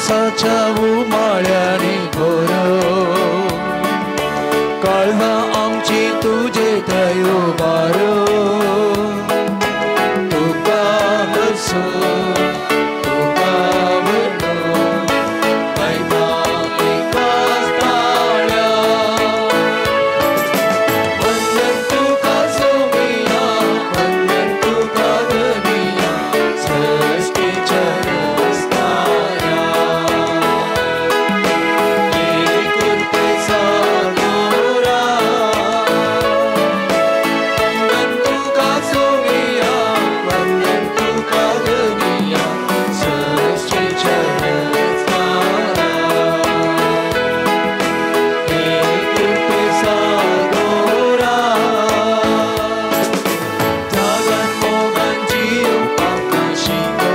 दुस्वासाच्या उमाळ्यांनी भर काळजां आमची तुजे थंय उबार तुका हसो तुका व्हडलो गायता एकाच ताळ्या वंदन तुका सोमिया वंदन तुका धनिया सृश्टीच्या रचणाऱ्या एकुलतेचा दोरा वंदन तुका सोमिया वंदन तुका धनिया सृश्टीच्या रचणाऱ्या एकुलतेचा दोरा जागन मोगांची येवपाक शिको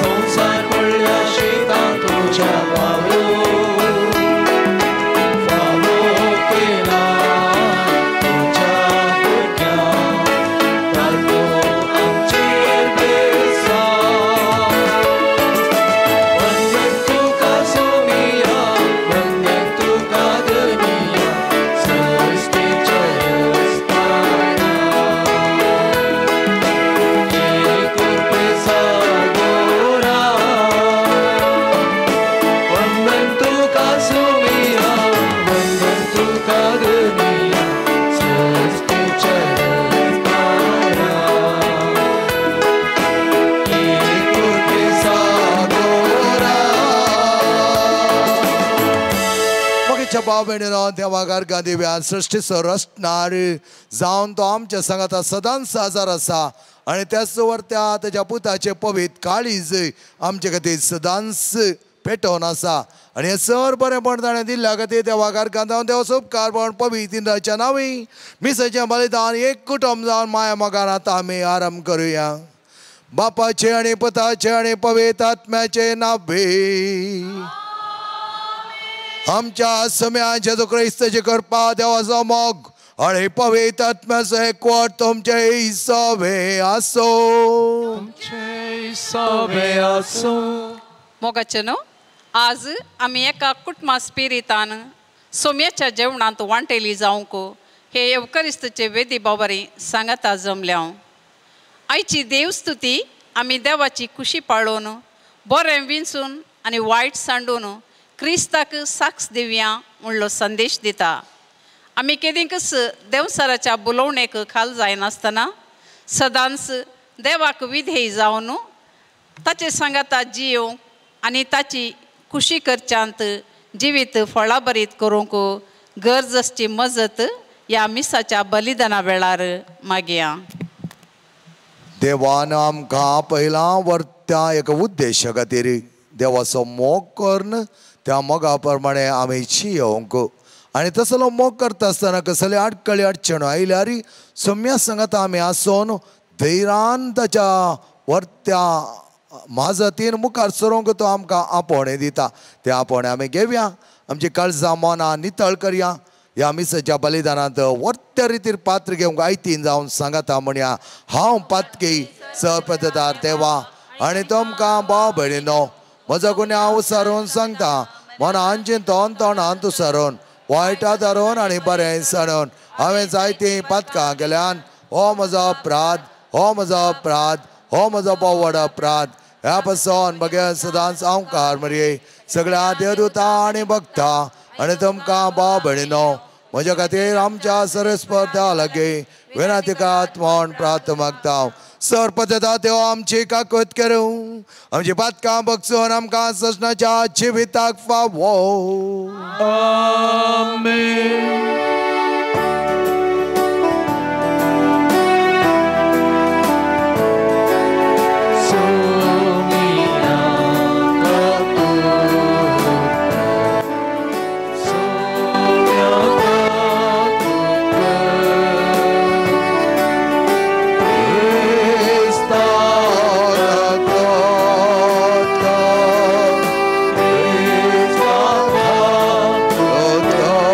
संवसार पडल्या शेतां तुज्या वावरो फावो केला तुज्या भुरग्यां तातो आमचेर बेसांव वंदन तुका सोमिया वंदन तुका धनिया सृश्टीच्या रचणाऱ्या एकुलतेचा दोरा वंदन तुका सोमिया वंदन तुका धनिया सृश्टीच्या रचणाऱ्या एकुलतेचा दोरा. मोगेच्या भाव भयणीनो देवा गार्गा दिव्या सृश्टीचो रचणार जावन तो आमच्या सांगाता सदांच आजार आसा आनी त्याच वरत्या तेज्या पुताचें पवित्र काळीज आमचे खातीर सदांच पेटोवन आसा आनी हें सर बरेंपण ताणें दिल्ल्या खातीर देवा गार्गान जावन देवाचो उपकार पण पवित्र इंद्राच्या नांवी मिसाचें बलिदान एक कुटुंब जावन माया मोगान आतां आमी आराम करुया. बापाचे आनी पुताचे आनी पवित्र आत्म्याचे नावे आमच्या सम्या जेजू क्रिस्ताचे कृपा देवाचो मोग आनी पवित्र आत्म्याचो एकवट तुमचे हिसोबे आसो. सोबे आसूं. मोगाचेनो आज आमी एका कुटुंबा स्पिरितान सोम्याच्या जेवणांत वांटेली जावंक हे येवकरिस्तचे वेदी बाबरी सांगाता जमल्या. आयची देवस्तुती आमी देवाची खुशी पाळोवन बरें विंचून आनी वायट सांडून क्रिस्ताक साक्ष दिवया म्हणलो संदेश दिता. आमी केदींकच देवसाराच्या बोलोवणेक खाल जायनासतना सदांच देवाक विधेय जावन ताचे सांगाता जियोवंक आनी ताची खुशी करच्यांत जिवीत फळाभरीत करूंक गरज आसची मजत ह्या मिसाच्या बलिदाना वेळार मागया. देवान आमकां पयला वरत्या एका उद्देशा खातीर देवाचो मोग करून त्या मोगा प्रमाणे आमी जियोवंक आनी तसलो मोग करता आसतना कसले आडकळी अडचणो आयल्यार सम्या सांगाता आमी आसून धैर्यान ताच्या वरत्या माजतीन मुखार सरोंक तो आमकां आपोवणें दिता. तें आपोवणें आमी घेवया, आमची काळजां मनां नितळ करया. ह्या मिसाच्या बलिदानांत वरत्या रितीर पात्र घेवंक आयतीन जावन सांगाता म्हणया, हांव पातकी सरपतदार देवा आनी तुमकां भाव भयणीनो म्हजो गुन्यांव सारून सांगता मनान चिंतोन तोंडान तुसारून वायटा धरून आनी बरें सांडून हांवें जायतीं पातकां केल्यान. हो म्हजो अपराध, हो म्हजो अपराध, हो म्हजो भोव अपराध. ह्या पासून म्हगे सदांच अंकार मरये सगळ्या देवदूता आनी भक्ता आनी तुमकां भाव भयणीनो म्हज्या खातीर आमच्या सरस्पत्या लागीं विनंती करात म्हूण प्रार्थ मागता. सरपतदा देव आमची काकूत करूं, आमची पातकां बगसून आमकां सजनाच्या जिविताक फावो. आमेन. Oh,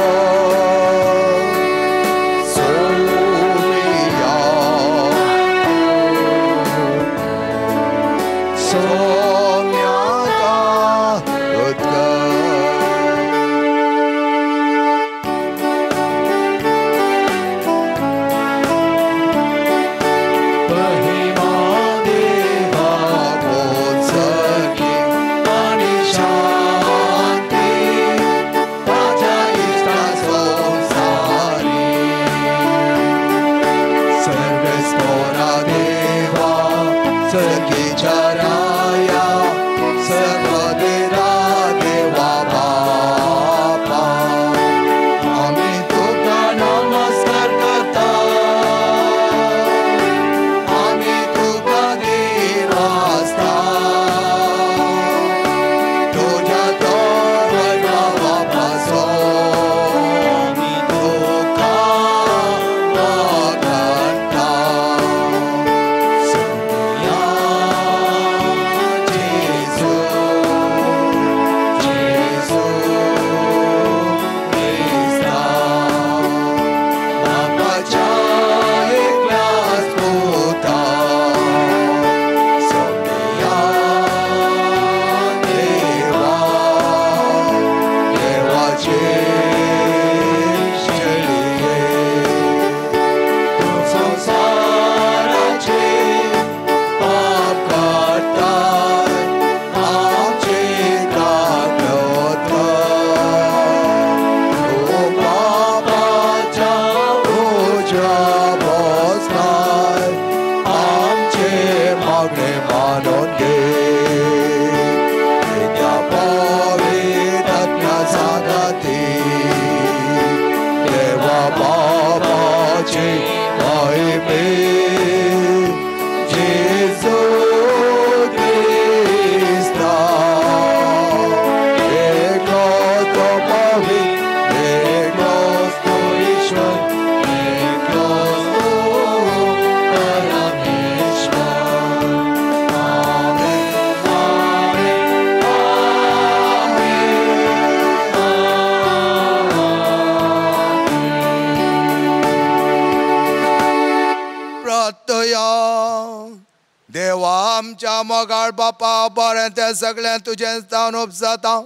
करुया. देवा आमच्या मोगाळ बापा, बरें तें सगळें तुजें जावन उपजाता.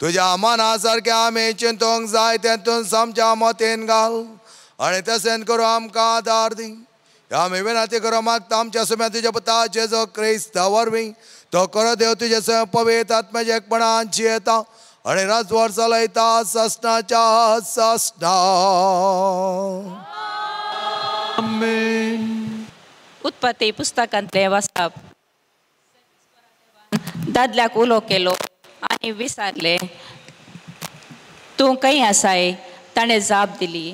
तुज्या मना सारकें आमी चिंतूंक जाय तें तूं आमच्या मतीन घाल आनी तशें करूं आमकां आदार दी. आमी विनंती करूं मागता आमच्या सुम्या तुज्या पुता जेजू क्रिस्ता वरवीं. तो खरो देव तुजे स्वयं पवित्र आत्म्याच्या एकपणान जियेता आनी राजवार चलयता ससनाच्या ससना. आमेन. उत्पत्ती पुस्तकांतलें वाचप. दादल्याक उलो केलो आनी विचारलें, तूं खंय आसाय? ताणें जाप दिली,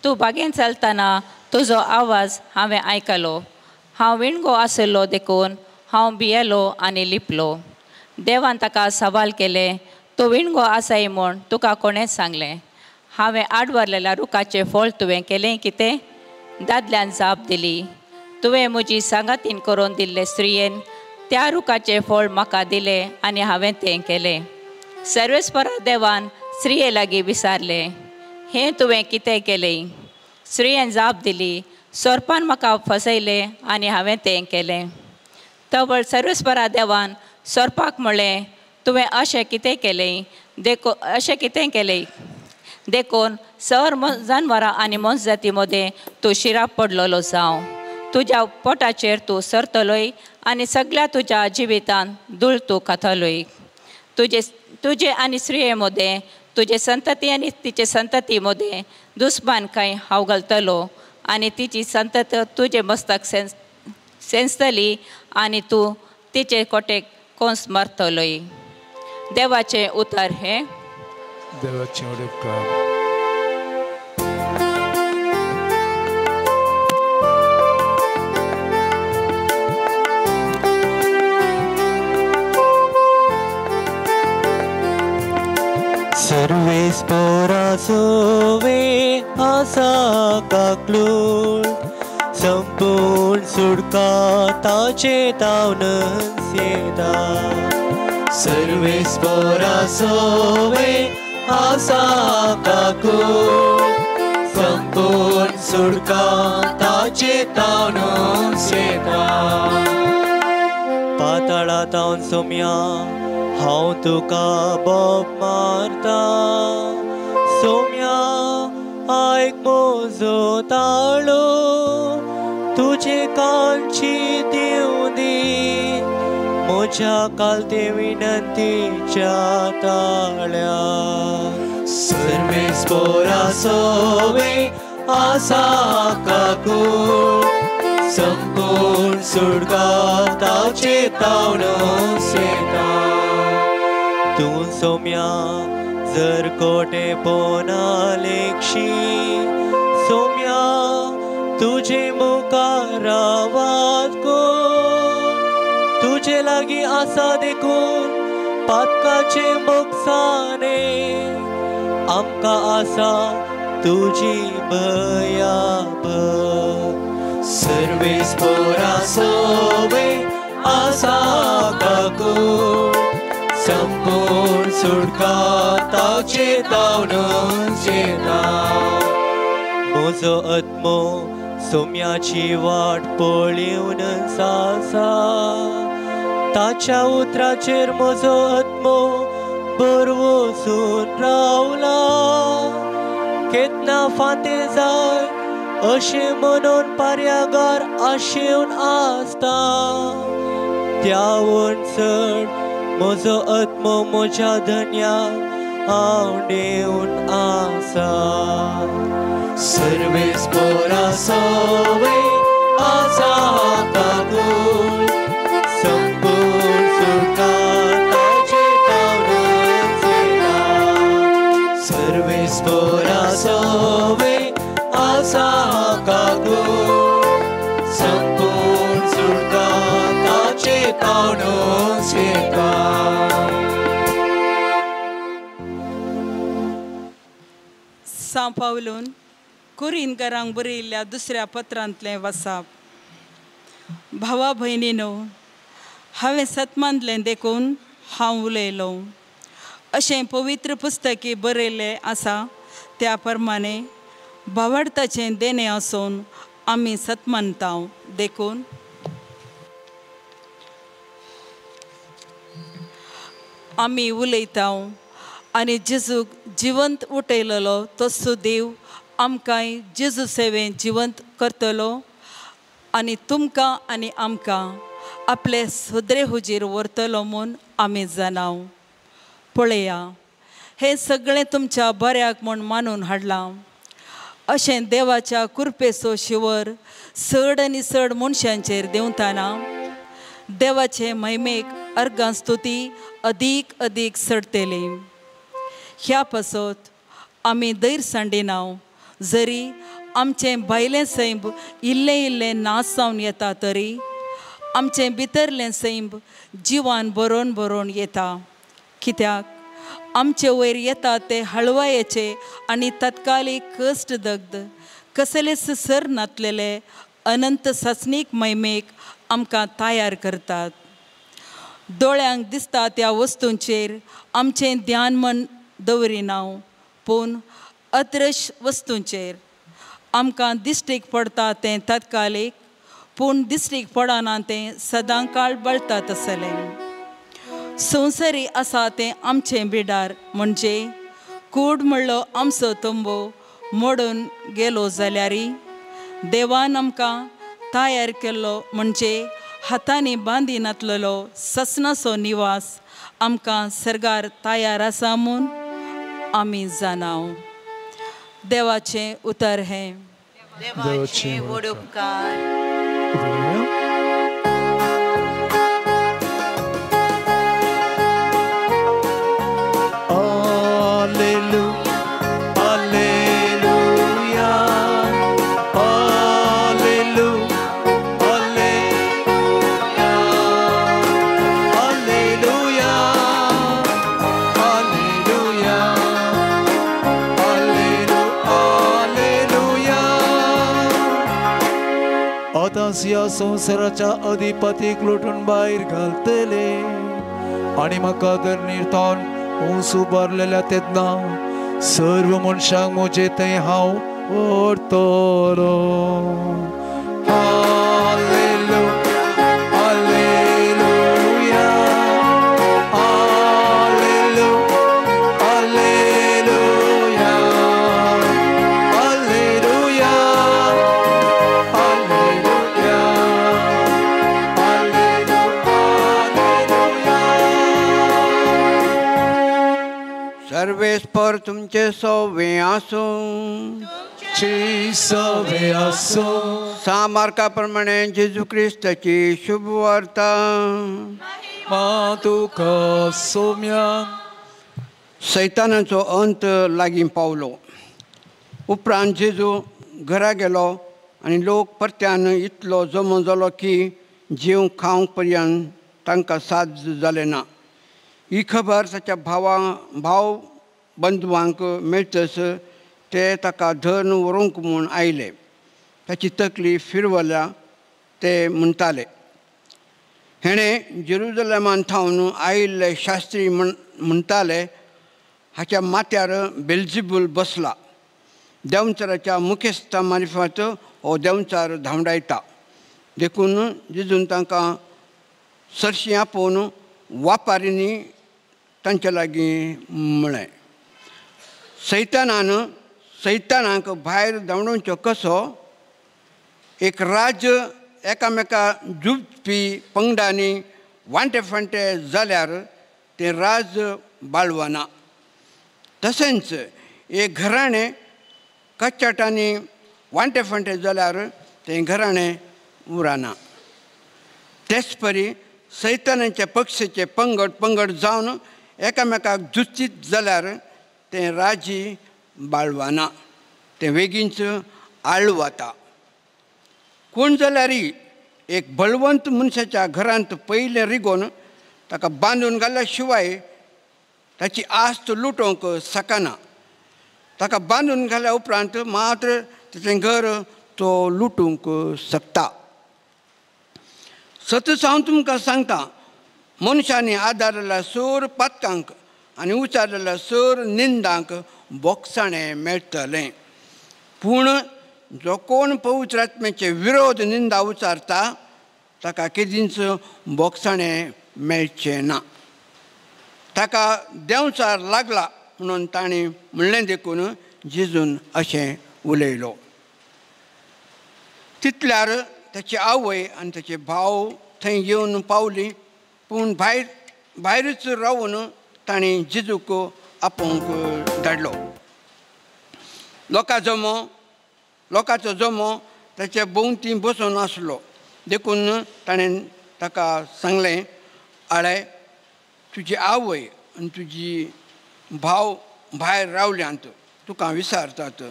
तूं बागेंत चलतना तुजो आवाज हांवें आयकलो. हांव विणगो आशिल्लो देखून हांव भियेलो आनी लिपलो. देवान ताका सवाल केलें, तूं विणगो आसाय म्हूण तुका कोणेंच सांगलें? हांवें आडवरलेल्या रुखाचें फळ तुवें केलें कितें? दादल्यान जाप दिली, तुवें म्हजी सांगातीन करून दिल्ले स्त्रियेन त्या रुखाचें फळ म्हाका दिलें आनी हांवें तें केलें. सर्वेस्परा देवान स्त्रिये लागीं विचारलें, हें तुवें कितें केलें? स्त्रियेन जाप दिली, सोरपान म्हाका फसयलें आनी हांवें तें केलें. तवळ सर्वेस्परा देवान सोरपाक म्हणलें, तुवें अशें कितें केलें? देखून अशें कितें केलें देखून सर जानवरां आनी मोनजाती मदें तूं शिराप पडलेलो जावं. तुज्या पोटाचेर तूं सरतलोय आनी सगळ्या तुज्या जिवितान धूळ तूं खातलोय. तुजे तुजे आनी स्त्रिये मदें, तुजे संतती आनी तिचे संतती मदें दुस्मान कांय हांव घालतलो आनी तिची संतत तुजे मस्तक सेंसतली आनी तूं तिचे कोटेक कोंस मारतलोय. देवाचें उतर हें. देवाचें उपकार. सर्वेस्परासोवे आसा काकलूळ, संपूर्ण सुडका ताचे तावन येता. सर्वेस्परासोवे आसा काकूळ, संपूर्ण सुडका ताचे तावन येता. पाताळा तावन सोम्या हांव तुका बोब मारता. सोम्या आयक म्हजो ताळो, तुजे कानची दिवं दी म्हज्या कालते विनंतीच्या ताळ्या. सर्वेस्परासोवे आसा काकूळ, संपूर्ण सुडका ताचे तावन येता. तूं सोम्या जर कोटे पोना लेखशी, सोम्या तुजे मुखार वाद कोर, तुजे लागीं आसा देखून पातकाचे मोगसाने आमकां आसा तुजी भयाभर. सर्वेस्परासोवे आसा काकूळ, संपूर्ण सुडका ताचे तावन येता. म्हजो आत्मो सोम्याची वाट पळेवन आसा, ताच्या उतराचेर म्हजो आत्मो भरवसून रावला. केन्ना फांतें जाय अशें म्हणून पार्यागार आशेवन आसता, त्यावन चड म्हजो आत्मो म्हज्या धन्याक आवडेवन आसा. सर्वेस्परासोवे आसा काकूळ, संपूर्ण सुडका ताचे तावन येता. सर्वेस्परासोवे आसा काकूळ, संपूर्ण सुडका ताचे तावन येता. सां पावलून कुरिनकरांक बरयिल्ल्या दुसऱ्या पत्रांतलें वाचप. भावा भयणीनो, हांवें सत मानलें देखून हांव उलयलों. अशें पवित्र पुस्तकी बरयल्लें आसा त्या प्रमाणे भावार्थाचें देणें आसून आमी सतमानता. देखून आमी उलयता आनी जेजूक जिवंत उठयलेलो तसो देव आमकांय जेजू सेवेन जिवंत करतलो आनी तुमकां आनी आमकां आपले सदरे हुजीर व्हरतलो म्हूण आमी जाणाव. पळया, हें सगळें तुमच्या बऱ्याक म्हूण मानून हाडलां. अशें देवाच्या कृपेचो शिवर चड आनी चड मनशांचेर देंवतना देवाचे महिमेक अर्गां स्तुती अदीक अदीक चडटली. ह्या पासत आमी धैर्य सांडिनाव. जरी आमचें भायलें सैम इल्लें इल्लें नाश जावन येता तरी आमचें भितरलें सैम जिवान बरोवन बरोवन येता. कित्याक आमचे वयर येता ते हळवायेचे आनी तत्कालीक कश्ट दग्ध कसलेच सर नातलेले अनंत सासणीक महिमेक आमकां तयार करतात. दोळ्यांक दिसता त्या वस्तूंचेर आमचें ध्यान मन दवरिनाव, पूण अदृश्य वस्तूंचेर. आमकां दिश्टीक पडटा तें तत्कालीक, पूण दिश्टीक पडना तें सदांकाळ बळटा तसलें. संवसारी आसा तें आमचें बिडार, म्हणजे कूड म्हणलो आमचो तंबो मोडून गेलो जाल्यार देवान आमकां तयार केल्लो, म्हणजे हातांनी बांदी नातलेलो ससनाचो निवास आमकां सर्गार तयार आसा म्हूण आमी जाणाव. देवाचें उतर हें. देवाचे व्हड उपकार. ह्या संवसाराच्या अधिपतीक लोटून भायर घालतले आनी म्हाका धरणीर तावन ऊंच उबारलेल्या तेन्ना सर्व मनशांक म्हजे थंय हांव व्हरतलो. सर्वेस्पर तुमचे सवे आसूं. सवे आसूं. सा मार्का प्रमाणे जेजू क्रिस्ताची शुभ वार्ता. मा तुका सोम्या. सैतानाचो अंत लागीं पावलो. उपरांत जेजू घरा गेलो आनी लोक परत्यान इतलो जमो जालो की जेव खावंक पर्यंत तांकां साथ जालें ना. ही खबर ताच्या भाव बंधवांक मेळटस ते ताका धरून व्हरूंक म्हूण आयले. ताची तकली फिरवल्या ते म्हणटाले. हेणें जेरुजलेमान थावन आयिल्ले शास्त्री म्हणटाले, हाच्या माथ्यार बेल्जिबूल बसला, देंवचाराच्या मुखेस्ता मारिफात हो देंवचार धांवडायता. देखून जेजून तांकां सरशीं आपोवन वापारींनी तांचे लागीं म्हळें, सैतानान सैतानाक भायर धांवडोवचो कसो? एक राज्य एकामेका झुजपी पंगडांनी वांटे फांटे जाल्यार तें राज्य बाळवना. तशेंच एक घराणें कच्चाटांनी वांटे फांटे जाल्यार तें घराणें उरना. तेच परी सैतानाच्या पक्षाचे पंगड पंगड जावन एकामेकाक झुजतीत जाल्यार तें राजी बाळवना, तें वेगींच आळू वता. कोण जाल्यार एक बळवंत मनशाच्या घरांत पयलें रिगोवन ताका बांदून घाल्या शिवाय ताची आस्त लुटोवंक शकना. ताका बांदून घाल्या उपरांत मात्र ताचें घर तो लुटूंक शकता. सतच हांव तुमकां सांगता, मनशांनी आदारलेल्या सोर पातकांक आनी उचारलेल्या सोर निंदांक बोगसाणें मेळटलें, पूण जो कोण पवित्र आत्म्याचे विरोध निंदा उचारता ताका केदींच बोगसाणें मेळचें ना. ताका देंवचार लागला म्हणून ताणें म्हणलें देखून जेजून अशें उलयलो. तितल्यार ताची आवय आनी ताचे भाव थंय येवन पावली, पूण भायरूच रावून ताणें जेजूक आपोवंक धाडलो. लोकांचो जमो ताचे भोंवती बसून आसलो देखून ताणें ताका सांगलें, आळे तुजी आवय आनी तुजी भाव भायर रावल्यांत, तुका विचारतात.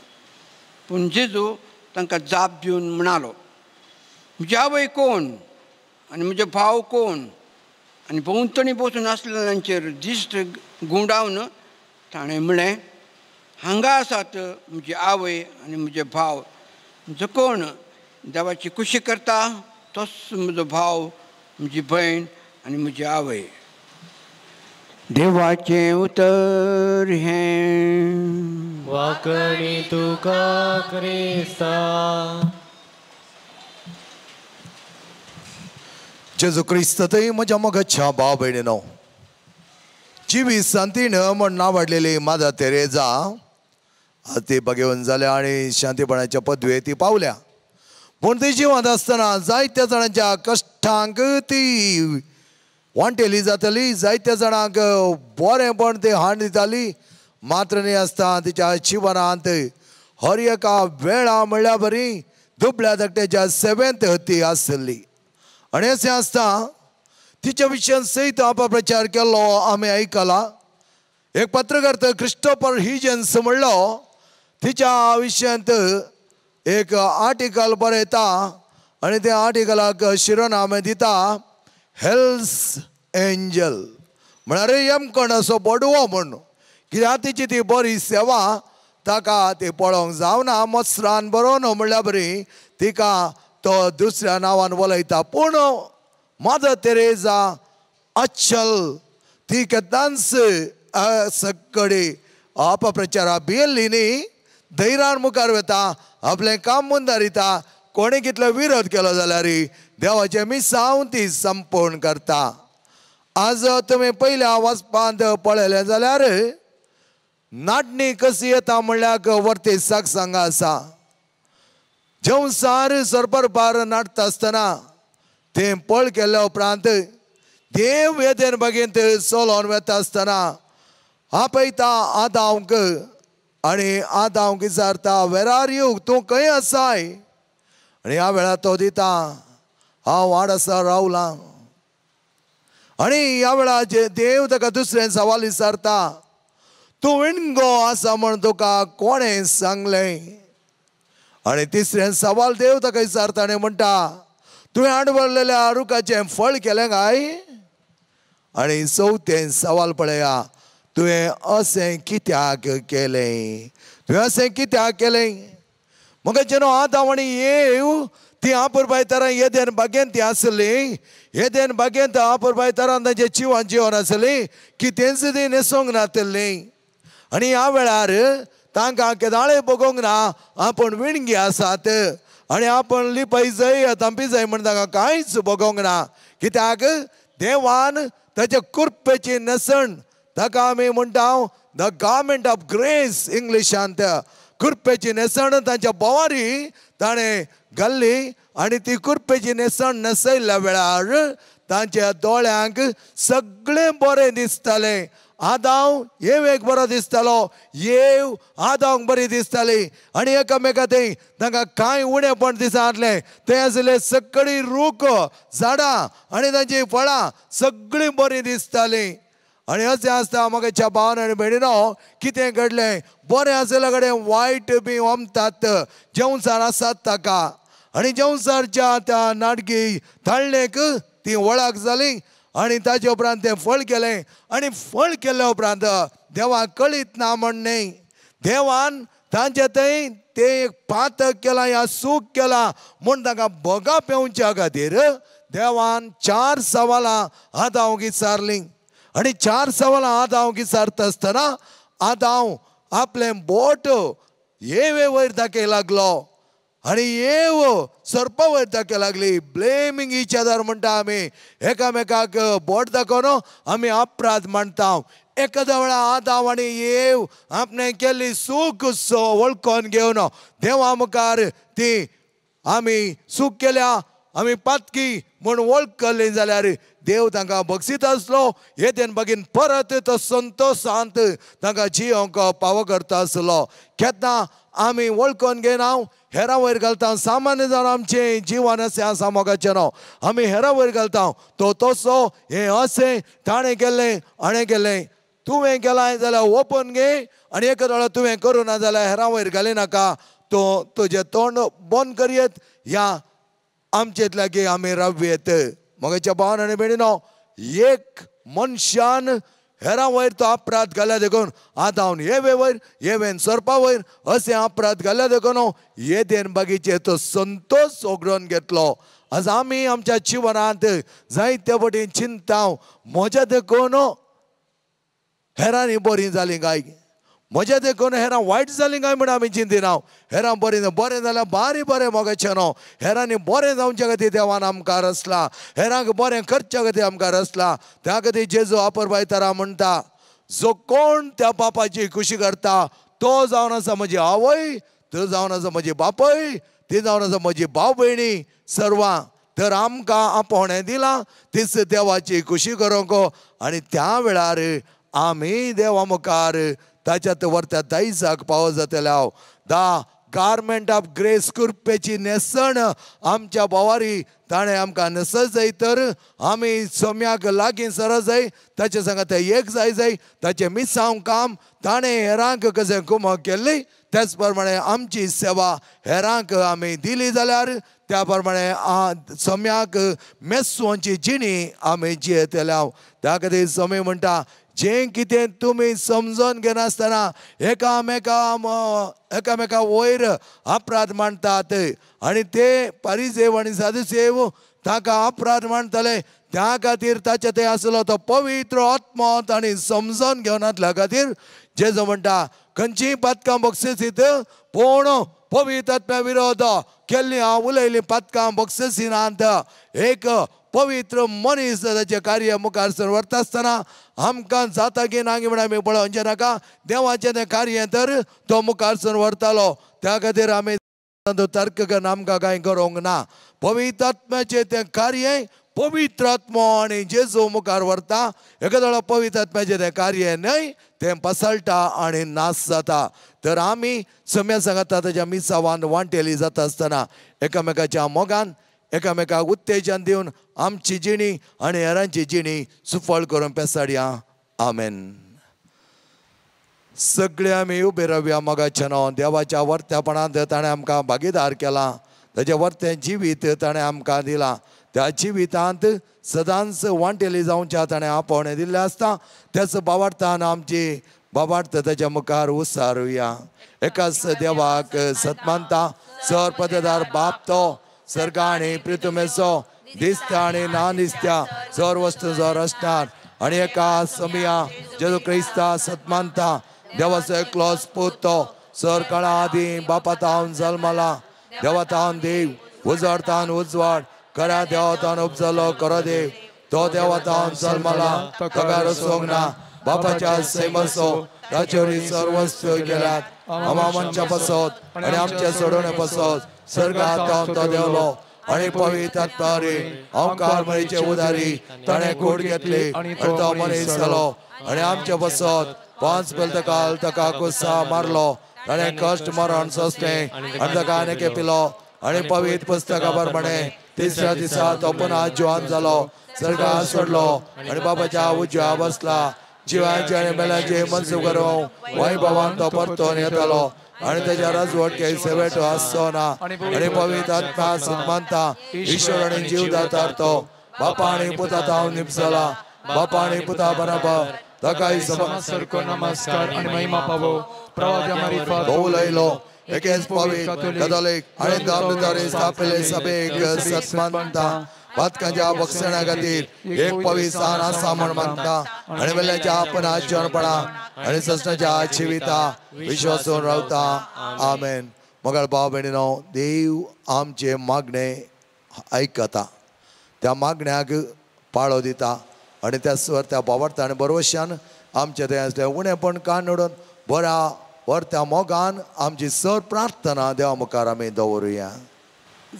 पूण जेजू तांकां जाप दिवन म्हणालो, म्हजी आवय कोण आनी म्हजे भाव कोण? आनी भोंवतणी बसून आसलेल्यांचेर दिश्ट घुंवडावन ताणें म्हणलें, हांगा आसात म्हजी आवय आनी म्हजे भाव. जो कोण देवाची खुशी करता तोच म्हजो भाव, म्हजी भयण आनी म्हजी आवय. देवाचें उतर हें. वाकणी तुका क्रिस्ता. जेजू क्रिस्त थंय म्हज्या मोगाच्या भाव भयणीनो, जिवी सांतीन म्हण नांव मादर तेरेजा आज ती बगेवन जाल्या आनी शांतीपणाच्या पदवे ती पावल्या. पूण ती जिवंत आसतना जायत्या जाणांच्या कश्टांक ती वांटेली जातली, जायत्या जाणांक बरेंपण ती हाड दिताली. मात्र न्ही आसता तिच्या जिवनांत हर एका वेळा म्हणल्या बरी दुबळ्या धाकट्याच्या सेवेंत ती आसली. आनी अशें आसता तिच्या विशयान सयत अपप्रचार केल्लो आमी आयकला. एक पत्रकार क्रिस्टोफर हिजन्स म्हणलो तिच्या विशयांत एक आर्टिकल बरयता आनी त्या आर्टिकलाक शिरोनामे दिता हेल्स एंजल, म्हळ्यार यमकण असो बडवो म्हण. कित्याक तिची ती बरी सेवा ताका ती पळोवंक जावना, मसरान बरोवन म्हणल्या बरी तिका तो दुसऱ्या नांवान वलयता. पूण मादर तेरेजा अचल ती केन्नाच सगळे अपप्रचारा भियेल्ली न्ही, धैर्यान मुखार वता, आपलें काम मुंदारिता, कोणें कितलो विरोध केलो जाल्यार देवाचें मिसांव ती संपूर्ण करता. आज तुमी पयल्या वाचपांत पळयलें जाल्यार नाटणी कशी येता म्हणल्यार वर्ती साक सांगा आसा. जेवसार सरपरपार नाटता आसतना तें पळ केल्या उपरांत देव येदेन बागेंत चलोन वता आसतना आपयता आदांवक आनी आदांवक विचारता, वेर are you, तूं खंय आसाय? आनी ह्या वेळार तो दिता, हांव वाड आसा रावलां. आनी ह्या वेळार देव ताका दुसरें सवाल विचारता, तूं विणगो आसा म्हण तुका कोणें सांगलें? आनी तिसरें सवाल देव ताका विचारता आनी म्हणटा, तुवें हाडवरलेल्या रुखाचें फळ केलें काय? आनी चवथें सवाल पळया, तुवें अशें कित्याक केलें? तुवें अशें कित्याक केलें? म्हाका जेन्ना आदांव आनी येव ती आपुरबाय तरां येदेन बागेंत ती आसली, येदेन बागेंत आपुरबाय तरान तांचें जिवन जिवन आसली की तेंच ती न्हेसोंक नातली. आनी ह्या वेळार तांकां केदाळे बगोवंक ना आपूण विणगी आसात आनी आपूण लिपय जाय तांपी जाय म्हण तांकां कांयच बगोवंक ना. कित्याक देवान ताच्या कुर्पेची न्हेसण, ताका आमी म्हणटा the garment of grace इंग्लिशांत, कुर्पेची न्हेसण तांच्या बोवारी ताणें घाल्ली आनी ती कुर्पेची न्हेसण न्हेसयल्ल्या वेळार तांच्या दोळ्यांक सगळें बरें दिसतालें. आदांव येवेक बरो दिसतालो, येव आदांवक बरी दिसताली आनी एकामेका थंय तांकां कांय उणेपण दिसनासलें. थंय आशिल्ले सगळीं रूख झाडां आनी तांचीं फळां सगळीं बरीं दिसतालीं. आनी अशें आसता म्हाका भावान आनी भयणीनो, कितें घडलें, बरें आशिल्ल्या कडेन वायट बी ओमतात जेवसार आसात ताका. आनी जेवसारच्या त्या नाटकी ताळणेक ती वळख जाली आनी ताजे उपरांत तें फळ केलें. आनी फळ केल्या उपरांत देवाक कळीत ना म्हण न्ही, देवान तांचे थंय तें एक पातक केलां या सूख केलां म्हूण तांकां भोगा पेवच्या खातीर देवान 4 सवालां आदांवक विचारलीं. आनी 4 सवालां आदांवक विचारता आसतना आदांव आपलें बोट येवे वयर दाखय लागलो. आनी येव सर्पा वयर दाखय लागली. ब्लेमींग इच अदर म्हणटा आमी, एकामेकाक बोट दाखोवन आमी अपराध मांडटा. एखाद्या वेळा आदाव आनी येव आपणें केल्ली चूक वळखून घेवन देवा मुखार ती आमी चूक केल्या, आमी पातकी म्हूण वळखली जाल्यार देव तांकां बक्षीत आसलो. येदेन बागीन परत तो संतोशांत तांकां जियोंक पावो करता आसलो. केन्ना आमी वळखून घेयना, हेरां वयर घालता. सामान्य जावन आमचें जिवन अशें आसा मोगाचें न्हू, आमी हेरां वयर घालता. तो तसो, हें अशें, ताणें केल्लें, हाणें केल्लें. तुवें केलां जाल्यार ओपन घे आनी एका वेळार तुवें करूं ना जाल्यार हेरां वयर घालिनाका. तो तुजें तोंड बंद करयेत ह्या आमचेत लागीं आमी रावयेत. मोगाच्या भावान आनी भयणीनो, एक मनशान हेरां वयर तो अपराध घाल्या देखून आदावन येवे वयर, येवेन सर्पा वयर अशें अपराध घाल्या देखून येदेन बागीचेर तो संतोश ओगडोवन घेतलो. आज आमी आमच्या जिवनांत जायते वटेन चिंता, म्हज्या देखून हेरांनी बरीं जालीं काय, म्हज्या देखून हेरां वायट जालीं काय म्हूण आमी चिंतिना. हेरां बरीं बरें जाल्यार बारी बरें मोगाचें न्हू, हेरांनी बरें जावचे खातीर देवान आमकां रचला, हेरांक बरें करचे खातीर आमकां रचला. त्या खातीर जेजू आपरबायतारा म्हणटा, जो कोण त्या बापाची खुशी करता तो जावन आसा म्हजी आवय, तो जावन आसा म्हजी बापय, ती जावन आसा म्हजी भाव भयणी सर्वां. तर आमकां आपोवणें दिलां तीच देवाची खुशी करूंक आनी त्या वेळार आमी देवा मुखार ताच्यात वर्त्या दायजाक पावो जातले. हांव the garment of grace, कृपेची न्हेसण आमच्या भावारी ताणें आमकां न्हेसत जाय. तर आमी सोम्याक लागीं सरत जाय, ताचे सांगात एक जाय जाय, ताचें मिसांव काम ताणें हेरांक कशें कुमक केल्ली त्याच प्रमाणे आमची सेवा हेरांक आमी दिली जाल्यार त्या प्रमाणे सोम्याक मेसोंची जिणी आमी जियेतले. हांव त्या खातीर सोमी म्हणटा, जें कितें तुमी समजून घेनासतना एकामेका वयर अपराध मांडटात आनी ते परिसेव आनी सादुसेव ताका अपराध मांडटले. त्या खातीर ताचे ते आसलो तो पवित्र आत्मो तांणी समजून घेवनातल्या खातीर जेजू म्हणटा, खंयचीय पातकां बक्षीसीत पूण पवित्र आत्म्या विरोध केल्ली हांव उलयलीं पातकां बक्षिसिनात. एक पवित्र मनीस ताचें कार्य मुखार सर व्हरता आसतना आमकां जाता की ना म्हूण आमी पळोवचें नाका, देवाचें तें कार्य तर तो मुखार सर व्हरतालो. त्या खातीर आमी तर्क करून आमकां कांय करूंक ना. पवित्र आत्म्याचें तें कार्य पवित्र आत्मो आनी जेजू मुखार व्हरता. एखाद्या पवित्र आत्म्याचें तें कार्य न्हय, तें पसळटा आनी नाश जाता. तर आमी सम्या सांगता ताच्या मिसावान वांटेली जाता आसतना एकामेकाच्या मोगान एकामेकाक उत्तेजन दिवन आमची जिणी आनी हेरांची जिणी सुफळ करून पेसाडया. आमेन. सगळे आमी उबे रावया मोगाच्या नांव. देवाच्या वर्त्यापणांत ताणें आमकां भागीदार केला, ताचें वर्तें जिवीत ताणें आमकां दिलां. त्या जिवितांत सदांच वांटेली जावच्या ताणें आपोवणें दिल्लें आसता. त्याच बावार्थान आमची बाबार्थ ताच्या मुखार उसारुया. एकाच देवाक सतमानता, सर पददार बाप तो सर्ग आनी प्रितुमेचो दिसता आनी ना दिसत्या सर वस्तूंचो रचणार आनी एका समया जेजू क्रिस्ता सतमानता देवाचो एकलोच पूत तो सर काळा आदीं बापा तावन जल्मला, देवा तावन देव, उजवाड तावन उजवाड, खऱ्या देवा तावन उपजलो खरो देव, तो देवा तावन जल्मला, ताका रचोंक ना, बापाच्या सैमाचो ताचे सर वस्तू केल्यात, आमा मनच्या पासत आनी आमच्या सोडोवणे पासत सर्गात तो देवलो आनी पवित्र आत्मारी ओंकार मरीचे उदारी ताणें कूड घेतली आनी तो मनीस जालो आनी आमचे पासत 5 बेलतकाल ताका कुसा मारलो, ताणें कश्ट मरण सोंसलें आनी ताका आनी पिलो आनी पवित्र पुस्तका प्रमाणे तिसऱ्या दिसा तो पुन्हा जिवान जालो, सर्गात सोडलो आनी बाबाच्या उजव्या बसला. जिवांचे आनी मेल्यांचे मनसूब करूंक वैभवान तो परतून येतलो आनी ताच्या राजवटके सेवेटो आसचो ना. आनी पवित्र आत्मा सन्मानता ईश्वर आनी जीवदातार तो बापा आनी पुता तावन निपसला, बापा आनी पुता बराबर ताकाय सारको नमस्कार आनी महिमा पावो. उलयलो एकेच पवित्र कथोलीक आनी धर्मदारी स्थापिल्ले सभेक सन्मानता पातकांच्या बक्षणा खातीर एक पवित्र स्थान आसा म्हूण मानता आनी वेल्याच्या आपणा जेवणपणा आनी ससनाच्या जिविता विश्वासून रावता. आमेन. मगाळ भाव भयणीनो, देव आमचे मागणे आयकता, त्या मागण्याक पाळो दिता आनी त्या स्वर त्या भावार्था आनी बरवशान आमचे थंय आसलें उणेपण काडून बऱ्या व्हरत्या मोगान आमची सर प्रार्थना देवा मुखार आमी दवरुया.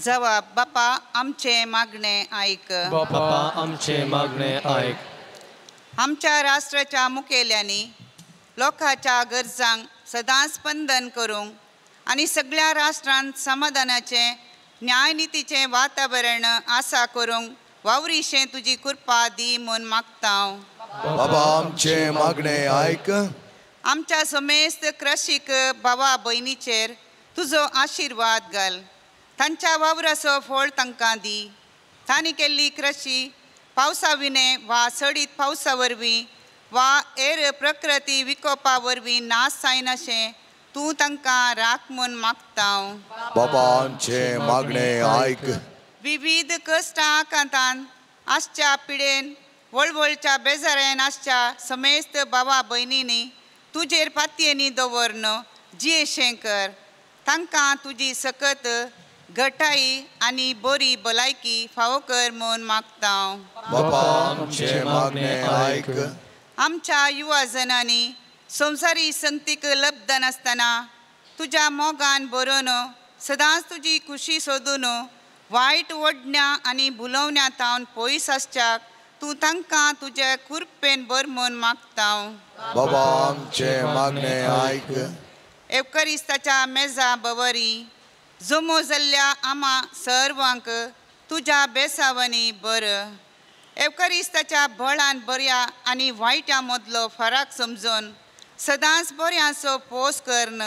जवाब, बापा आमचे मागणे आयक. बापा आमचे मागणे आयक. आमच्या राष्ट्राच्या मुखेल्यांनी लोकांच्या गरजांक सदांच स्पंदन करूंक आनी सगळ्या राष्ट्रांत समाधानाचें न्यायनितीचें वातावरण आसा करूंक वावरीशें तुजी कृपा दी म्हूण मागता. बाबा आमचे मागणे आयक. आमच्या समेस्त क्रशीक भावा भयणीचेर तुजो आशिर्वाद घाल. तांच्या वावराचो फळ तांकां दी. तांणी केल्ली कृशी पावसा विणें वा सडीत पावसा वरवीं वा हेर प्रकृती विकोपा वरवीं नाश जायनाशें तूं तांकां राख म्हूण मागता. बाबा आमचे मागणे आयक. विविध कश्टां आकांतान आसच्या पिडेन वळवळच्या बेजारान आसच्या समेस्त भावा भयणींनी तुजेर पातयेनी दवरन जियेशें कर. तांकां तुजी सकत घटाई आनी बरी भलायकी फावो कर म्हूण मागता. बाबा आमचे मागणे आयक. आमच्या युवा जनांनी संवसारी संगतीक लब्ध नासतना तुज्या मोगान बरोवन सदांच तुजी खुशी सोदून वायट ओडण्या आनी भुलोवण्या तावन पयस आसच्याक तूं तांकां तुज्या कृपेन बर म्हूण मागता. बाबा आमचे मागणे आयक. एवकरिस्ताच्या मेजा बवरी जमो जाल्ल्या आमा सर्वांक तुज्या बेसावांनी बर. एवकरिस्ताच्या बळान बऱ्या आनी वायट्या मदलो फरक समजून सदांच बऱ्यांचो पोस करन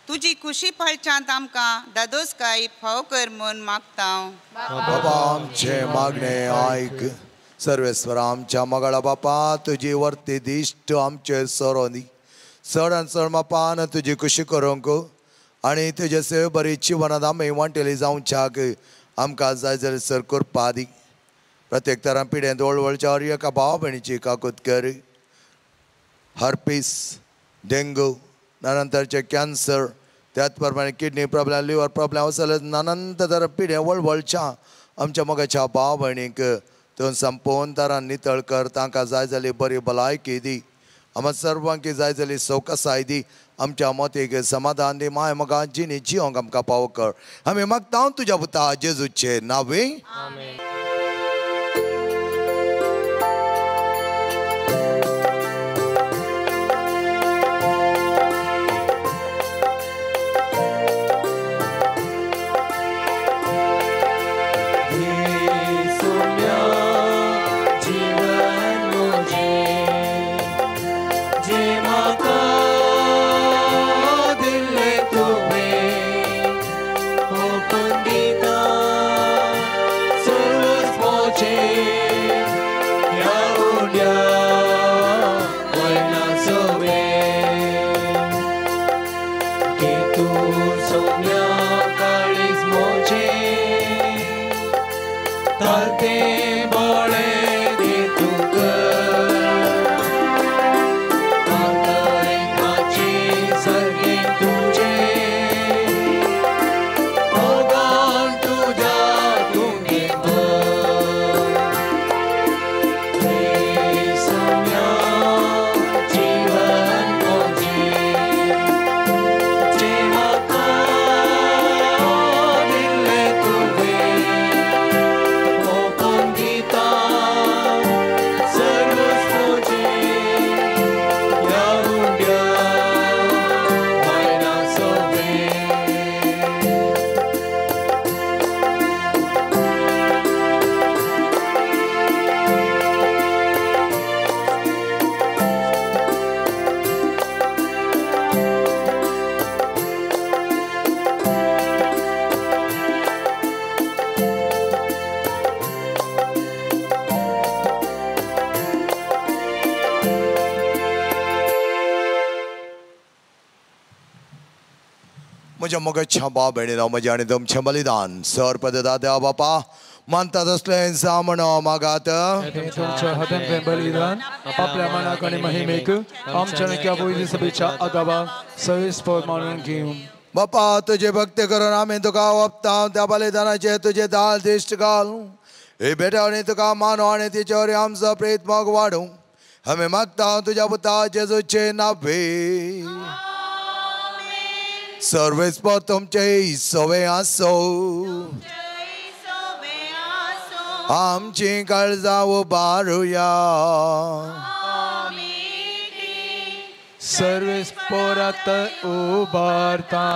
तुजी खुशी पाळच्यांत आमकां दादोसकाय फाव कर म्हूण मागता. बाबा आमचे मागणे आयक. सर्वेस्वर आमच्या मगाळा बापा, तुजी वर्ती दिश्ट आमचे सरोनी चड आनी चड बापान तुजी खुशी करूंक आनी तुजे सेवे बरी जिवनांत आमी वांटेली जावच्याक आमकां जाय जाल्यार सर करपा दी. प्रत्येक तरां पिडेंत वळवळच्या हर एका भाव भयणीची काकूत कर. हर्पीस, डेंगू, नानान तरेचे कॅन्सर, त्याच प्रमाणे किडनी प्रॉब्लेम, लिवर प्रॉब्लेम असले नानान तरा पिडें वळवळच्या आमच्या मोगाच्या भाव भयणीक तूं संपूर्ण तरान नितळ कर. तांकां जाय जाली बरी भलायकी दी. आमकां सर्वांकी जाय जाली सवकासाय दी. आमच्या मोतीक समाधान दी. माय मोगा जिणी जिवंक आमकां पावो कर. आमी मागता तुज्या पुता जेजूचे नांवे. म्हज्या मोगाच्या भाव भयणीनो, म्हजें आनी तुमचें बलिदान सर पदता देवा बापा मानतात असलें जावं मागात. तुमच्या हातांतलें बलिदान आपल्या मनाक आनी महिमेक आमच्या सभेच्या आदाबाक सविस्पर मानून घेवं. बापा तुजे भक्ती करून आमी तुका ओंपता त्या बलिदानाचेर तुजे दाल दिश्ट घाल ही भेटवणी तुका मानो आनी तिचेर आमचो प्रेत मोग वाडूं आमी मागता तुज्या पुता जेजूचे नावे. सर्वेस्पर तुमचे सवे आसो. आमची काळजां उबारुया. सर्वेस्परात उबारता.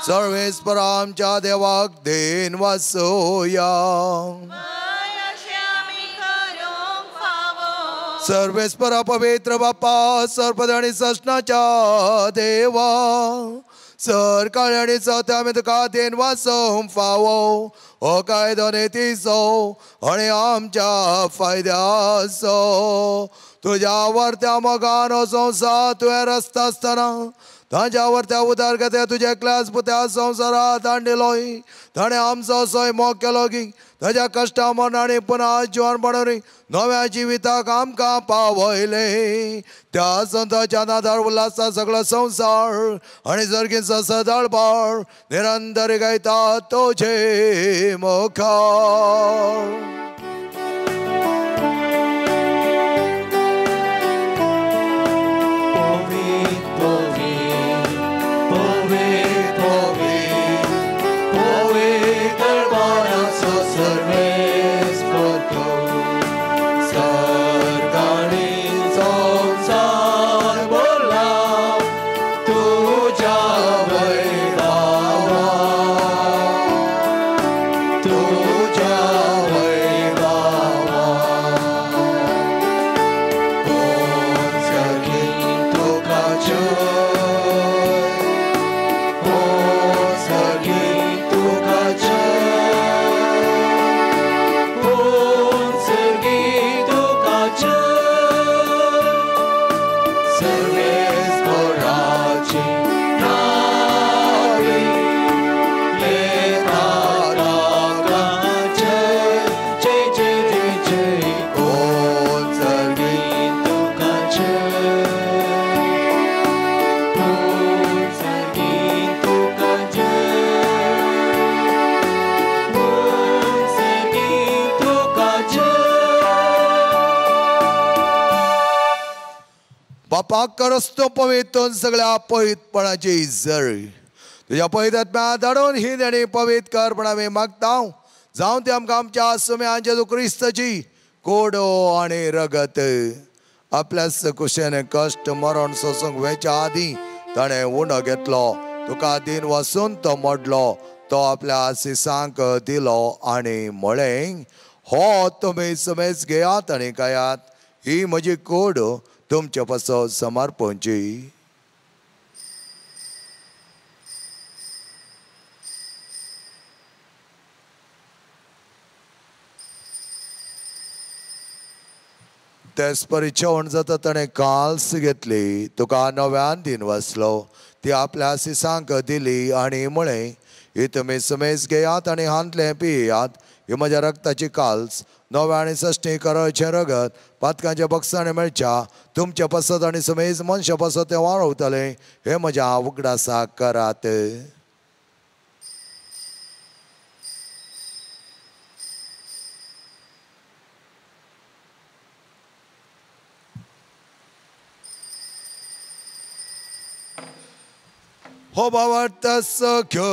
सर्वेस्पर आमच्या देवाक then वासोया. सर्वेस्पर पवित्र बापा सर्पद आनी ससनाच्या देवा सर काळ आनी सत्य आमी तुका then वासोवंक फावो हो कायदो नितीचो आनी आमच्या फायद्याचो. तुज्या वर्त्या मोगान हो संवसार तुवें रस्ता आसतना तांच्या वर्त्या उदरगते तुज्या एकल्याच पुत्या संवसारात हाडिल्लोय ताणें आमचो असोय मोग केलो की ताज्या कश्टा मरणांनी पुना जिवन पडून नव्या जिविताक आमकां पावयलें. त्या संताच्या नादार उल्हासा सगळो संवसार आनी सर्गींचो सदाळबाळ निरंतर गायता तुजे मुखार. करस्तो पवित्र सगळ्या पवित्रपणाची जळ तुज्या पवित्र धाडून ही देणी पवित्र कर पण आमी मागता जावं ते आमकां आमच्या सुम्या जेजू क्रिस्ताची कोडो आनी रगत. आपल्याच कुशेन कश्ट मरण सोसूंक वेच्या आदीं ताणें उणो घेतलो तुका दिन वसून तो मोडलो तो आपल्या सिसांक दिलो आनी म्हळें हो तुमी समेज घेयात आनी खायात ही म्हजी कोड तुमचे पासत समर्पणची. तेच परी जेवण जाता ताणें काल्स घेतली तुका नव्यान दिन वाचलो ती आपल्या सिसांक दिली आनी म्हळें ही तुमी समेज घेयात आनी हांतलें पियात ही म्हज्या रक्ताची काल्स नव्या आनी सश्टी करचें रगत पातकांच्या बक्षांनी मेळच्या तुमच्या पासत आनी समेज मनशा पासत तें वाळवतलें हें म्हज्या उगडासाक करात. हो भावार्थ सख्यो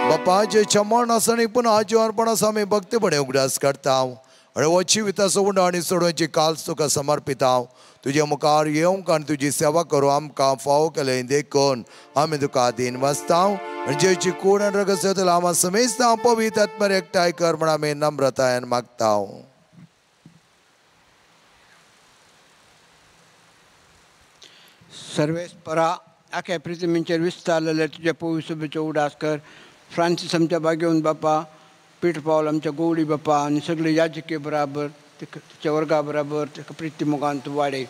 बापाचे छमण आसा आनी पुन्हा जिवनपण आसा आमी भक्तीपणे उगडास करता आनी हो जिविताचो उंडो आनी सोडोवची काल्स तुका समर्पिता तुजे मुखार येवंक आनी तुजी सेवा करूं आमकां फावो केलें देखून आमी तुका दीन वाचता आनी जेची कूड आनी रगत जातलो आमा समेजता पवित्र आत्म्यार एकठांय कर म्हण आमी नम्रतायेन मागता. सर्वेस्परा आख्या प्रिथमीचेर विस्तारलेले तुज्या पवित्र सभेचो उडास कर. फ्रांसीस आमच्या बागेवन बापा, पीटर पावल आमच्या गोवडी बापा आनी सगळे याजके बराबर तिच्या वर्गा बराबर ताका प्रिती मोगान तूं वाडय.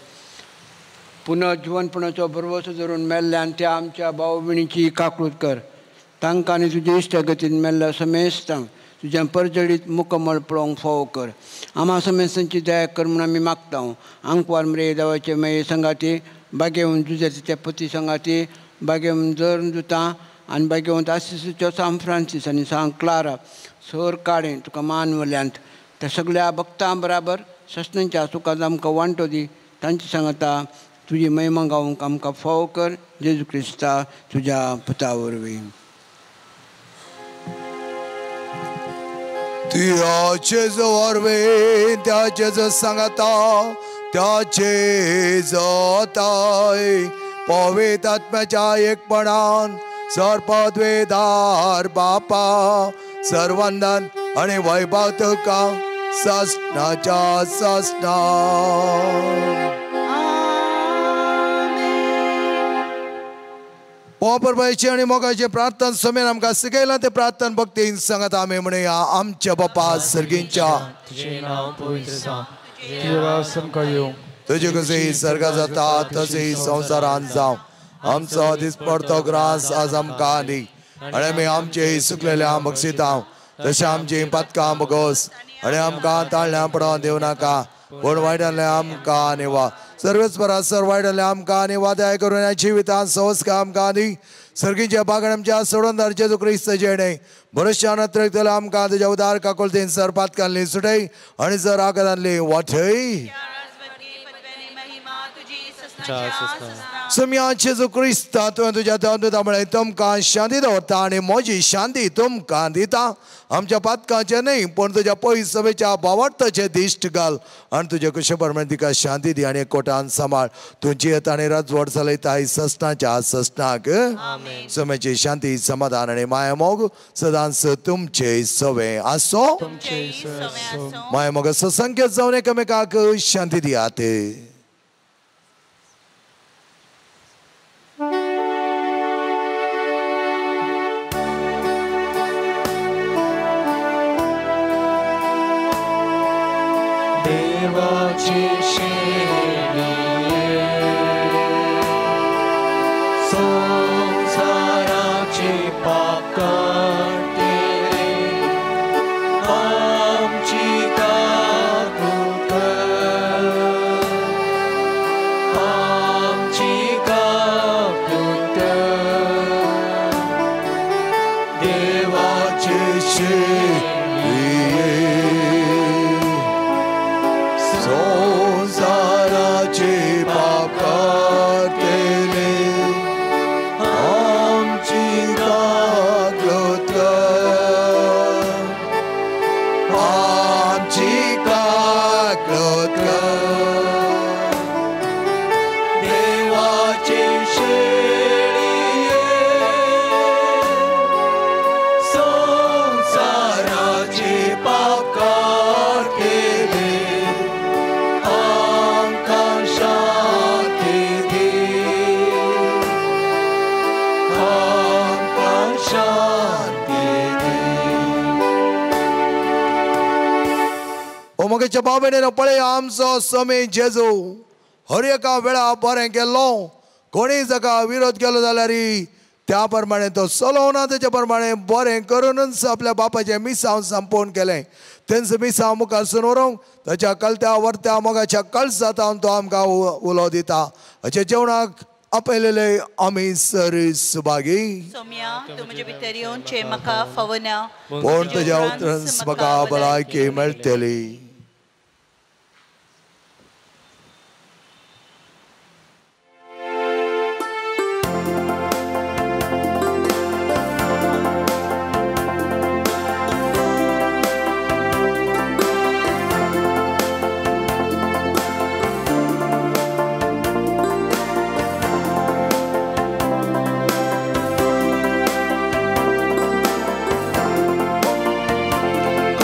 पुनः जिवनपणाचो भरवसो धरून मेल्ल्यान त्या आमच्या भाव भयणीची काकळूत कर. तांकां आनी तुजे इश्टागतीन मेल्ल्या समेस्तांक तुज्या परजळीत मुकमळ पळोवंक फावो कर. आमा समेस्तांची दया कर म्हूण आमी मागता. आंकवार मरे देवाचे मागीर संगाती बागेवन जुजेच्या पती संगाती बागेवन जर जुतां आनी बागेवन आसिसीचो सांत फ्रांसीस आनी सांत क्लारा सर काडे तुका मान वल्यांत त्या सगळ्या भक्तां बराबर ससनांच्या सुखांत आमकां वांटो दी. तांची सांगता तुजी महिमा गावंक आमकां फावो कर. जेजू क्रिस्ता तुज्या पुता वरवीं. त्याचे वरवीं त्याचे सांगता त्याचे जाताय पवित्र आत्म्याच्या एकपणान सर्पद्वेदार बापा सर्वंदन आणि वैभव तुका ससनाच्या ससना. पोपरबायची आणि मोगाचे प्रार्थना समेन आमकां शिकयलां ते प्रार्थना भक्तीन सांगत आमी म्हणया. आमच्या बापा सर्गींच्या तुझे नाव पवित्र जावं, तुझें राज आमकां येवं, तुजें कशें सर्गां जाता तशें संवसारांत जावं. आमचो दिसपडतो ग्रास आज आमकां दी आनी आमी आमचे सुकलेल्या बक्षिता तशें आमची पातकां बगोस आनी आमकां ताळ्यां पडोवन दिवं नाका पूण वायटांतल्यान आमकां निवा. सर्वेस्परा सर वायटांतल्यान आमकां निवा. दया करून ह्या जिवितांत संस्कार आमकां दी. सर्गीच्या बागण आमच्या सोडून जेजू क्रिस्त जेणे भरोश्यान अतिरिक्त आमकां तुज्या उदार काकुळतीन सर पातकांतली सुटय आनी सर आकारांतली वाटय. सुम्या जेजू क्रिस्ता तुवें तुज्या देवदूता म्हळें तुमकां शांती दवरता आनी म्हजी शांती तुमकां दिता. आमच्या पातकांचें न्हय पूण तुज्या पयस सभेच्या भावार्थाचें दिश्ट घाल आनी तुजे कुशे प्रमाणे तिका शांती दी आनी एकवटान सांबाळ. तूं जियेता आनी राजवट चलयता ससनाच्या ससनाक. सुम्याची शांती समाधान आनी मायामोग सदांच तुमचे सवे आसो. मायामोग संकेत जावन एकामेकाक शांती दियात. देवाची शेणीये संसाराची पाप काडटिले आमची काकूट कर, आमची काकूट कर. देवाची शेणीये संसाराचे पाप काडटले आमची काकूट कर, आमची काकूट कर. देवाची शेणीये संसाराचे पाप काडटले आमकां शांती दी, आमकां शांती दी. ओ म्हगेच्या भाव भयणीनो पळय आमचो स्वामी जेजू हर एका वेळा बरें केल्लो. कोणीय जाका विरोध केलो जाल्यार त्या प्रमाणे तो चलोवना तेच्या प्रमाणे बरें करूनच आपल्या बापाचें मिसांव संपोवन केलें. तेंच मिसांव मुखार व्हरूंक ताच्या कलत्या वर्त्या मोगाच्या कळसांत तो आमकां उलो दिता. हाच्या जेवणाक आपयलेले आमी सर सुभागी. सोम्या तूं म्हजे भितर येवचें म्हाका फावना पूण तुज्या उतरान म्हाका भलायकी मेळटली.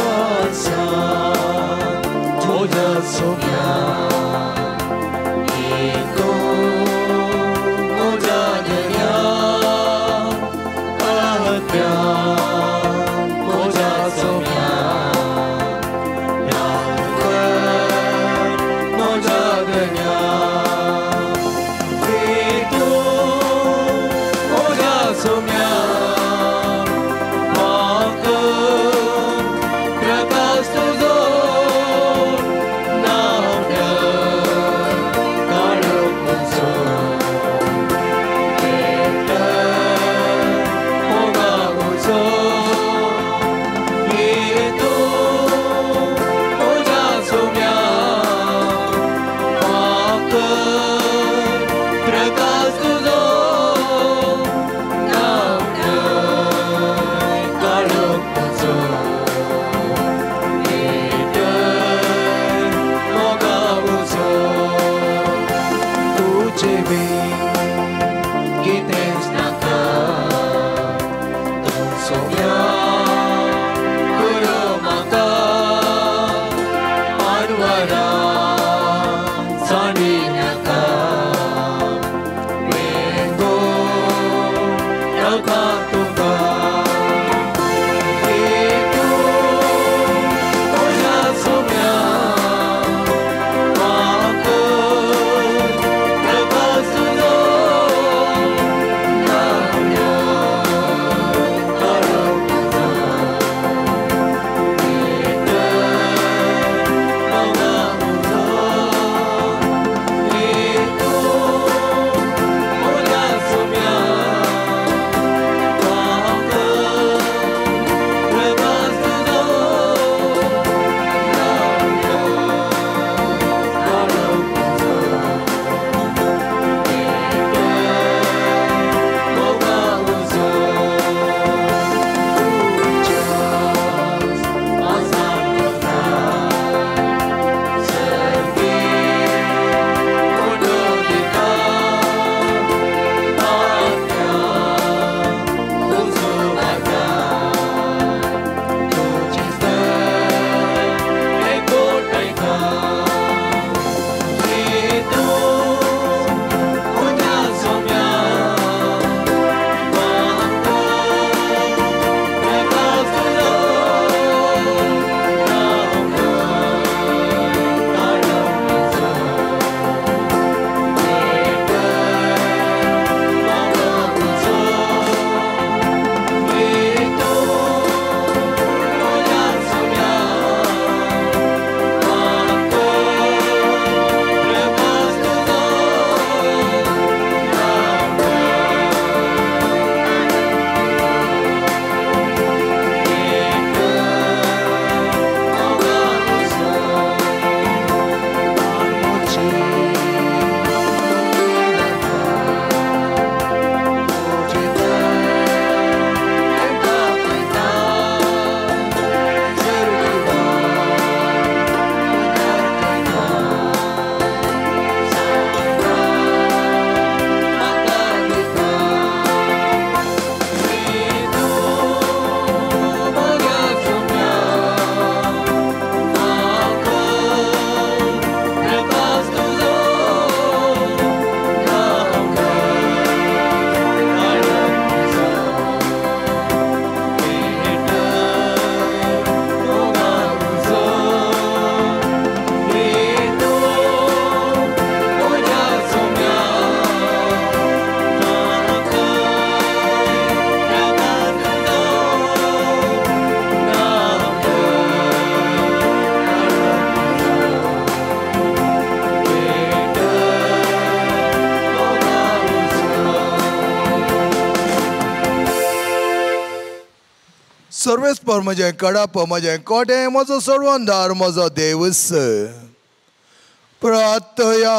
आसा सर्वेस्पर म्हजें कडाप म्हजें कोटें म्हजो सोडवणदार म्हजो देवस प्रार्थया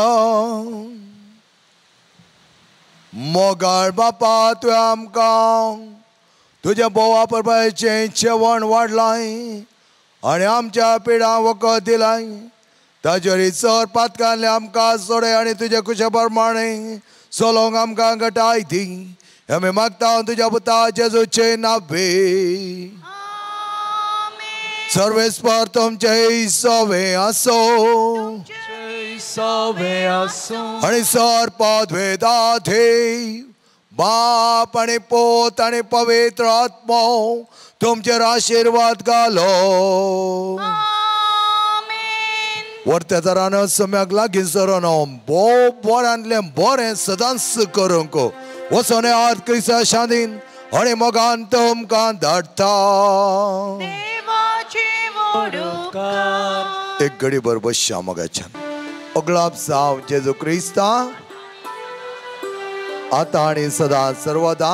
मोगाळ बापा तुवें आमकां तुज्या बोवा परबायचें जेवण वाडलां आनी आमच्या पिडां वखद दिलां ताजेर चड पातकांतले आमकां सोडय आनी तुज्या कुशा प्रमाणें चलोवंक आमकां घटाय दी. आमी मागता तुज्या पुता जेजूचे नावे. सर्वेस्पर तुमचे सवे आसो आनी सर पदवेदाथे बाप आनी पोत आनी पवित्र आत्मो तुमचेर आशिर्वाद घालो. वरत्या तरान सम्याक लागीं सरोन भोव बऱ्यांतलें बरें सदांच करूंक वचोन आत क्रिस्ता शांतीन आनी मोगान तुमकां धाडटा. एक घडी भर बसया मोगाच्यान. अगलाप जावं जेजू क्रिस्ता आतां आनी सदां सर्वदा.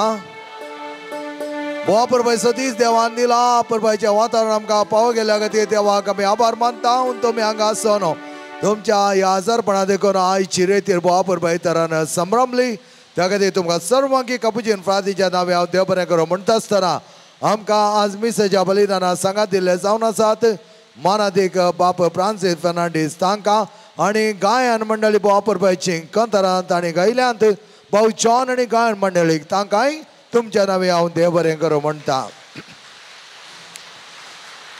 बोवा परबाय सदीच देवान दिला परबायचें वातावरण आमकां पावो गेल्ल्या खातीर देवाक आमी आभार मानता. तुमी हांगा आसनो तुमच्या ह्या आजारपणा देखून आयची रेतीर बोवा परबाय तरान संभ्रमली त्या खातीर तुमकां सर्वांकी कपुचीन फ्रादीच्या नांवे हांव देव बरें करूं म्हणटा आसतना आमकां आज मिसाच्या बलिदाना सांगात दिल्ले जावन आसात मानादीक बाप फ्रांसीस फेर्नांडीस तांकां आनी गायन मंडळी बोवा परबायची कंतरां तांणी गायल्यांत भाऊ जॉन आनी गायन मंडळीक तांकांय तुमच्या नांवे हांव देव बरें करूं म्हणटा.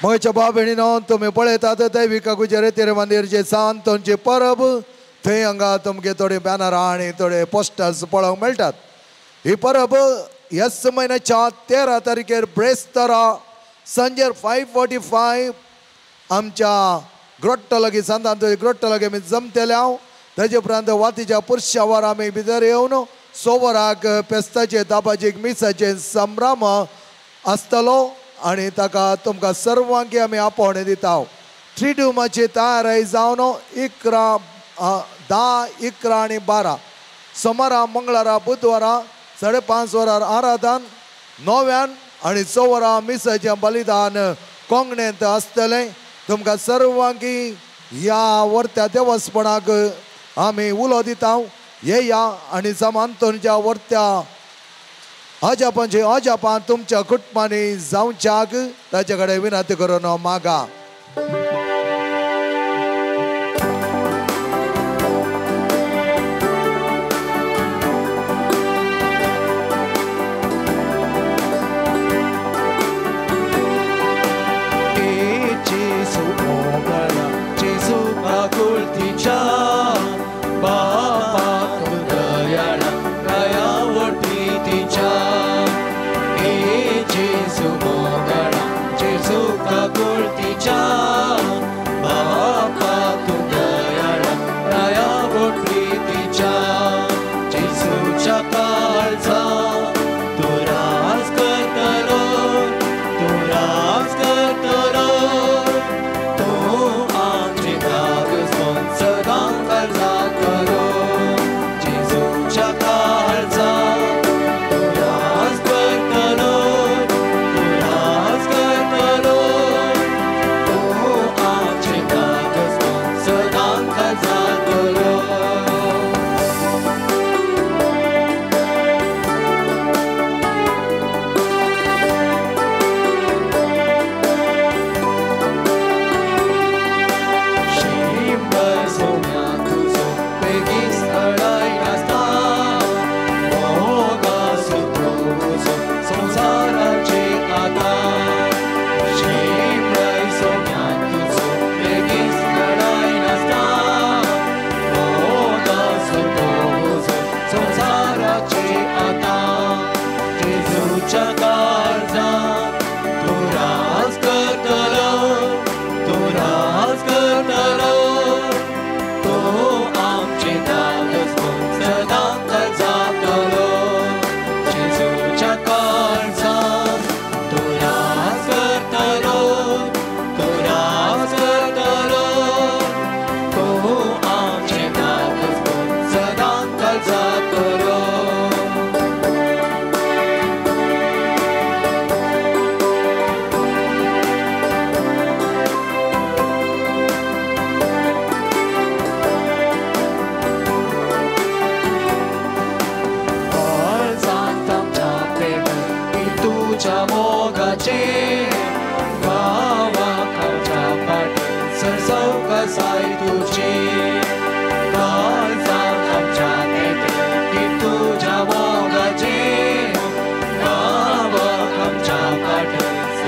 म्हज्या बाब भयणीनो तुमी पळयतात दैविक गुजरेतीर मंदिरचे सांतोनची परब थंय हांगा तुमगे थोडे बॅनरां आनी थोडे पोस्टर्स पळोवंक मेळटात. ही परब ह्याच म्हयन्याच्या 13 तारखेर ब्रेस्तारा सांजेर 5:45 आमच्या ग्रोट्टो लागीं सांतांतोनी ग्रोट्टो लागीं आमी जमतले हांव. ताजे उपरांत वातीच्या पुरशावर आमी भितर येवन 6 वरांक पेस्ताचे दाबाचें मिसाचें संभ्रम आसतलो आनी ताका तुमकां सर्वांकी आमी आपोवणें दिता. ट्रिड्युमाची तयारी जावन 11, 10, 11 आनी 12 सोमारा मंगळारा बुधवारा 5:30 वरार आराधन 9 आनी 6 वरां मिसाचें बलिदान कोंगणेंत आसतलें. तुमकां सर्वांकी ह्या वर्त्या देवस्पणाक आमी उलो दिता. येया आनी सामांतोनच्या वर्त्या अजापांची अजापां तुमच्या कुटुंबांनी जावच्याक ताचे कडेन विनंती करून मागा. Jesu,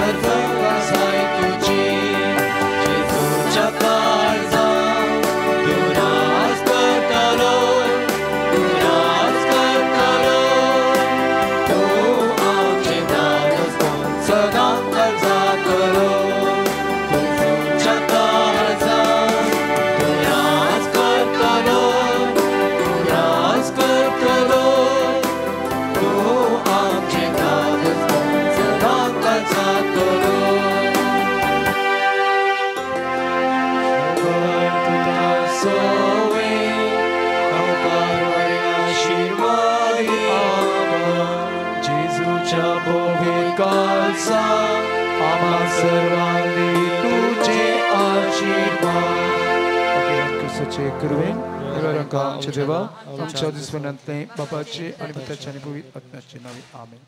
करजां तुजी जेजूच्या काळजां तूं राज करतलो तूं राज करतलो तूं आमचें धाडस कोण सदां जातलो जेजूच्या काळजां तूं राज करतलो तूं राज करतलो तूं आमचें धाडस कोण सदां जातलो जेजूच्या भोविकाचा आम्हा सर्वांनी तुझे आशीर्वाद. क्रिस्ताचे कृपेन देवा आमच्या दुस्मनांतले बापाचे आणि पुत्राचे आणि पवित्र आत्म्याचे नावे आमेन.